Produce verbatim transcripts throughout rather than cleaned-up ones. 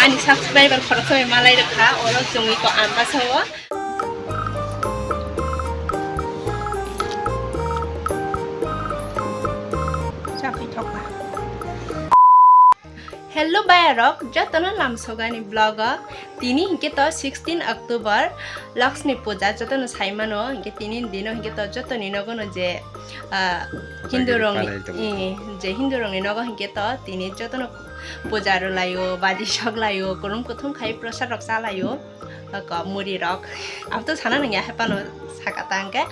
Ani subscriber khoroksa bai malai rwkha, oro chwngwi ko Ambasao. Chakwi thokma. Hello bayarok, jotono lamsogani vlog o. Tini hinkhe to sixteen October, Lakshmi Puja, jotono saimano. Hinkhe tini dino hinkhe to jotoni nogono je, ah, Hindu rokni, eh, je Hindu rokni nogo hinkhe to tini jotono puja rwlaio, baji soklaio, kwrwng kwthwng khai prasad rok chalaio. Oko muri rok. Abo to sana nangya, haphano saka ta hwnkhe.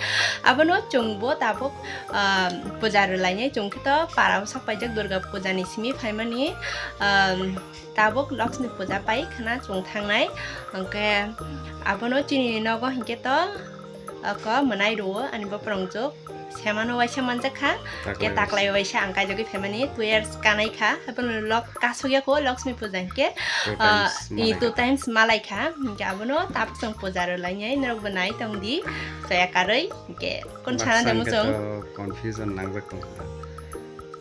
Abono chwngbo tabuk, ah, puja rwlainai, chwng khe to para o sok paijak Durga puja ni simi phaimani, ah, tabuk Lakshmi puja pai khna chwng thangnai. Hwnkhe abono chini nogo hinkhe to, oko mwnai rwo ani bophorong juk. Semano waisa manjak kha, taklai waisa ang kaijagwi phaimani two years kanai kha, haphano lok kasugya kho Lakshmi puja hinkhe, ah, two times malai kha, hinkhe abono tabuk chwng puja rwlainai norok bo nai tong di, chaya karwi hinkhe kon sana de muchung. Confusion nangjak tong kha.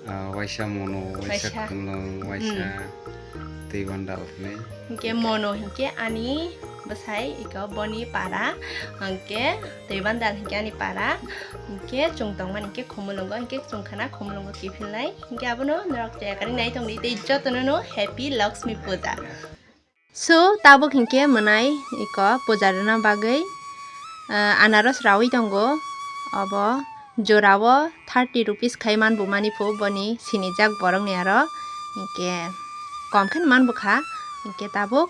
Ah, waisa mono, waisa kwlwng, waisa twi bandal hinwi. Hinkhe mono hinkhe ani bwsai iko boni para, hinkhe twi bandal hinkhe ani para, hinkhe chwng tongmani hinkhe Khumulwngo, hinkhe chwng khana Khumulwngo kiphilnai, hinkhe abono norok chaya karwi nai tongdi tei jotono no Happy Lakshmi Puja. So, tabuk hinkhe mwnai iko puja rwna bagwi, ah, anaros rawi tongo. Obo jorao thirty rupees khai man bumani phu boni sinijak borokni aro. Hinkhe kom khe man bukha. Hinkhe tabuk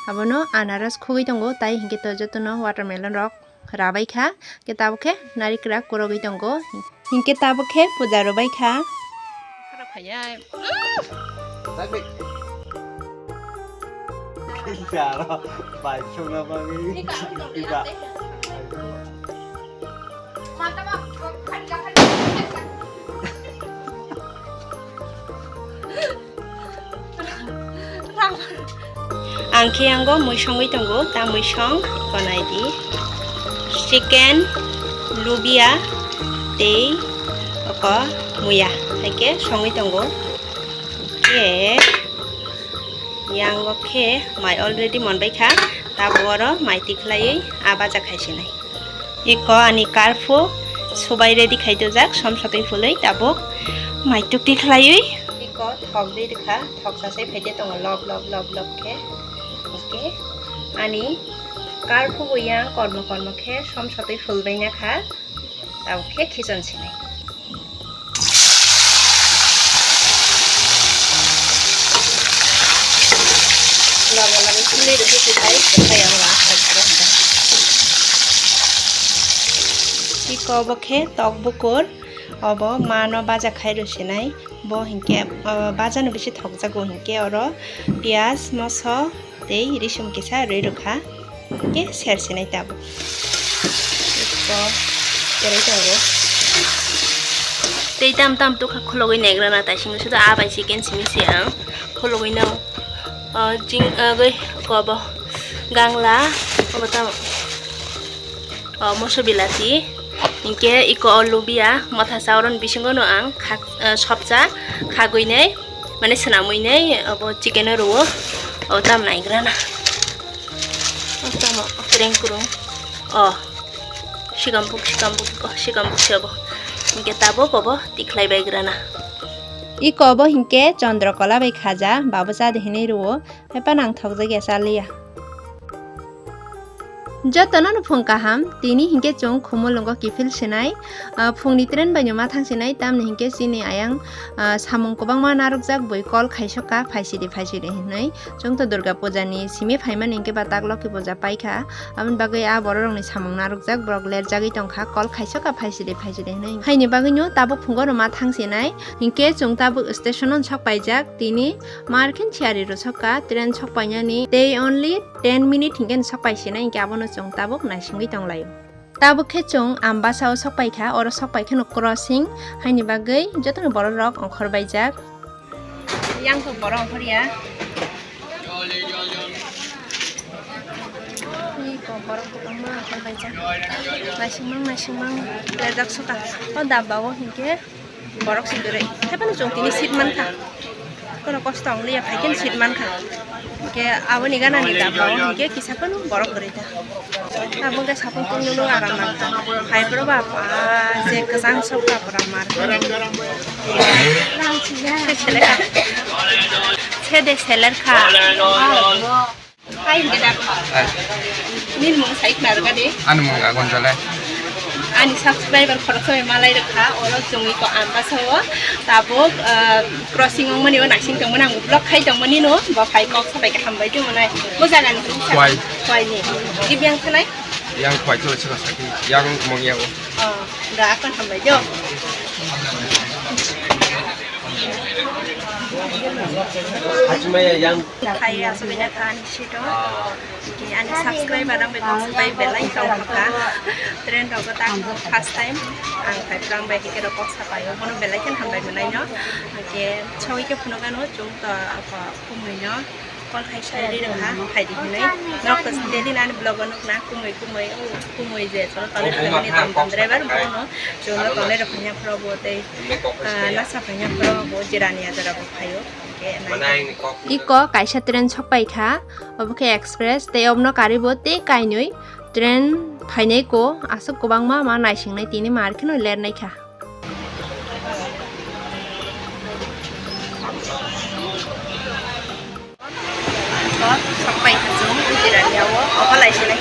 abono anaros khugwi tongo, tai hinkhe to jotono watermelon rok rabai kha, khe tabuk khe narikra kurogwi tongo, hinkhe tabuk khe puja rwbai kha. Ang khe yango mui songwi tongo, ta mui song konai di. Chicken, lubia, tei oko muya hai khe songwi tongo. Khe yango khe mai already monbai kha, tabuk oro mai tikhlaiwi a baja khai sinai. Iko ani karphu subai ready khai dojak, som satwi phulwi tabuk mai tukti khlaiwi. Iko thok dei rwkha, thok sasai phaide tongo lop lop lop lop khe. Hingke ani karphu bo yang kormo kormo khe som satwi phulbai na kha, tabuk khe khichon sinai. Lama lama chini rwgwi kwthai kwthai ang ma khaikha. Iko obo khe tok bukur, obo mano baja khai rw sinai. Bo hinkhe, o, bajano bisi thokjago hinkhe oro piyaj, moso, tei risum kisa rwi rwkha, hingke ser sinai tabuk. Eko kerai tongo. Tei tam tam tokha khologwi naigrana taisingno sudo a bai chicken simi se ang khologwino, o, jing, o, goi kobo gangla, kobo tamo. O moso bilati, hingke iko o lubia, motha chauroni bisingo no ang khak, eh, sopcha khagwi nai, mane swnamwi nai, obo chicken o rwo, o tam naigrana. O tamo, o kereng kurung. O, sikambuk, sikambuk, o sikambuk se obo. Hingke tabuk obo tikhlai bai grana. Iko obo hingke chondrokola bai khaja, babuchadi hinui rwo, hepa nang thokjakya chaliya. Jotono no phung kaham, tini hinkhe chwng Khumulwngo kiphil sinai, ah, phungni train bai no ma thang sinai, tamni hinkhe chini ayang, ah, samung kwbangma narwkjak, bui call khaisokha, phaisidi, phaisidi hinwi. Chwng to Durga Puja ni simi phaimani hinkhe ba tak Loki Puja paikha, aboni bagwi a borok rokni samung narwkjak, borok lerjagwi tongkha, call khaisokha, phaisidi, phaisidi hinwi. Haini bagwi no tabuk phungo no ma thang sinai, hinkhe chwng tabuk station o sok paijak, tini Markhin siyari rwsokha, train sok painani tei only ten minute hinkhe sok paisinai, hinkhe abono chwng tabuk naisingwi tonglaio. Tabuk khe chwng Ambasa o sok paikha, oro sok paikheno crossing, haini bagwi jotono borok rok ongkhor baijak. Yang to borok ongkhor ya. Ni to borok kwbangma ongkhor baijak. Naisingmang, naisingmang lejak sokha. O dabba o hinkhe Borok si kwrwi. Haiphano chwng tini seat mankha. Kono kosto wng liya, phai khe seat mankha. Hingke aboni ganani daba o hingke kisa phano borok kwrwi ta. Abo hingke sapung tungnono aram nangkha. Hai borok ba, ba, je kwchang sok ta pura mar. Sede seler kha. Hai hingke da. Hai. Nini mung sai khna rwkha de. Ani mung Agon Jale. Ani subscriber khoroksa bai malai rwkha, oro chwngwi ko ambasa o tabuk, ah, crossing wngmani o naising tongmani ang vlog khai tongmani no, bo phai kok sabai khe hambai tongmani. Bo jaga ni Khwai. Khwai ni. Di biyang thanai? Yang Khwai chwla chwla sakhi, yang mung yang o. Oh, da akon hambai jo. Achumaya yang. Hai, aswk wngkha ani sito. Ani subscriber rok bai kok sabai belai tong kha. Train rogo tak first time ang phai phrang bai hike rok kok sabai o bono belai khe hambai mwnai no. Hake chawai khe phunukano chwng to kumui no call khai sai ri rwkha phai di hinui. Norok to daily nani vlog o nukna kumui kumui o kumui je chwng tonwi rwkha nini tom tom driver bono chwng no tonwi rwkha phro bo tei nasa phai phro bo jirani ajara bo phaio. Iko kaisa train sokpai kha, obo khe express, tei obono karwi bo tei kainwi train phainai ko, aswk kwbangma ma naisingnai tini ma ar kheno lernai kha. Sokpai kha chwng Jirania o, obo lai se lai.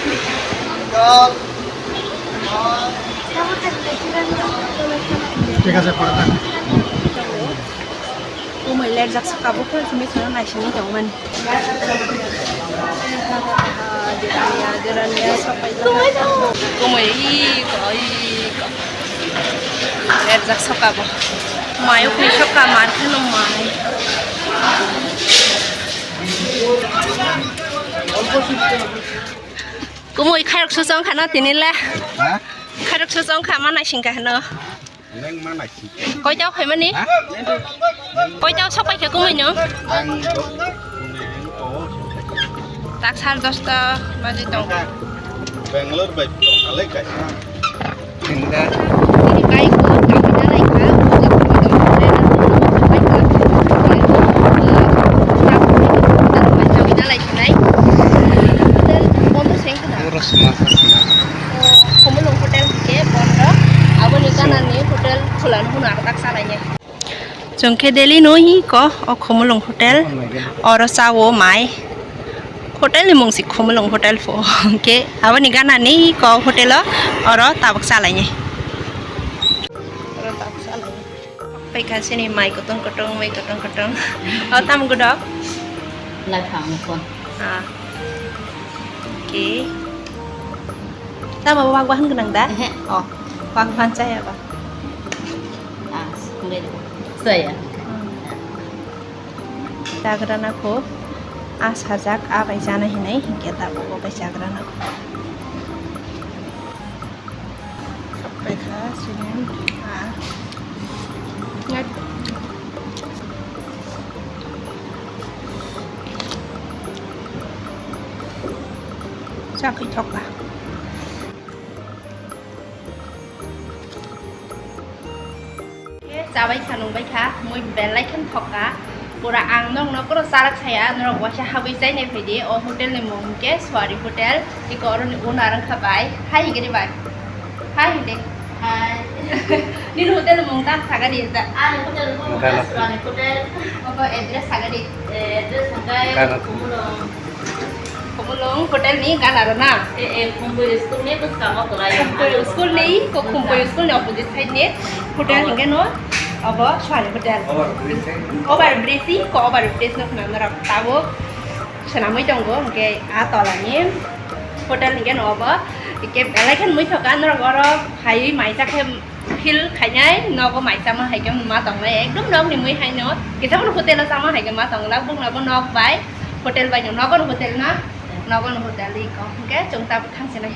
Thik ache, pore thak. Kumui lerjak saka bo phano simi sano naisingwi tongmani. Jirania, jirania, sokpai. Kumui iko, iko. Lerjak saka bo. Mayo kwi saka mar kheno mai. Kumui khairok suchong khano tini le. Ha? Khairok suchong kha ma naising kha hano. Neng ma naising. Koita phaimani? Ha? Koita sokpai kha kumui no? Ang do-, neng o. Tak sar dosta baji tong. Bangalore bai tong ale kaisa. Hinda. Ini kai ko kami na lai ka. Kami na lai ka nai. Hotel bondo seng ka na. Oro sma sa sma. Khumulwng hotel ke bondo. Aboni gana ni hotel khulano hunu ardak salai ne. Chwng khe daily no hi ko o Khumulwng hotel, oro cha o mai. Hotel ni mung si Khumulwng hotel pho. Hwnkhe aboni gana ni ko hotel o oro tabuk cha lai ni. Oro tabuk cha lai ni. Paikha sini mai kutung kutung, mai kutung kutung. O tamo godok? Laphang ko. Ah. Oke. Tamo wak bahan gwnang da? Ehe. Oh, wak bahan chaya ba? Ah, sumber. Saya. Hmm. Chagra na kho. Ah, sajak, ah, bai jana hinai, hinkhe tabuk bo bai chagra na kho. Sokpai kha, sini, ah. Ngat. Chakwi thok kha. Chabai kha, nungbai kha, mui belai khe thok kha. Pura ang nokno koro charak saya, norok waisa habwi chainai phaidi. O hotel ni mung hwnkhe Suari Hotel. Iko oroni owner wngkha bai. Hai hingiri bai. Hai hindi. Hai. Nini hotel mung tang sagadi ta. Ani hotel mung Gana. Suari Hotel. Obo address sagadi. Eh, address hwnkhe Gana. Khumulwng. Khumulwng hotel ni gana rw na? Eh, eh, Khumpui school ni bwskango kwlai. Khumpui school ni, ko Khumpui school ni opposite side ni hotel hingke no, obo Suari hotel. Over bridge ni? Over bridge ni, ko over bridge no khna norok tabuk swnamwi tongo, hingke a tola ni hotel hingke no obo, hingke belai khe muithokha norok oro phaiwi mai chakhe. Feel khainai nogo mai chama hai khe ma tongnai, ekdom nokni mui haino kisa phano hotel o chama hai khe ma tongla, bukno bo nok bai hotel bai no, nogo no hotel na, nogo no hotel iko hingke chwng tabuk thang sinai.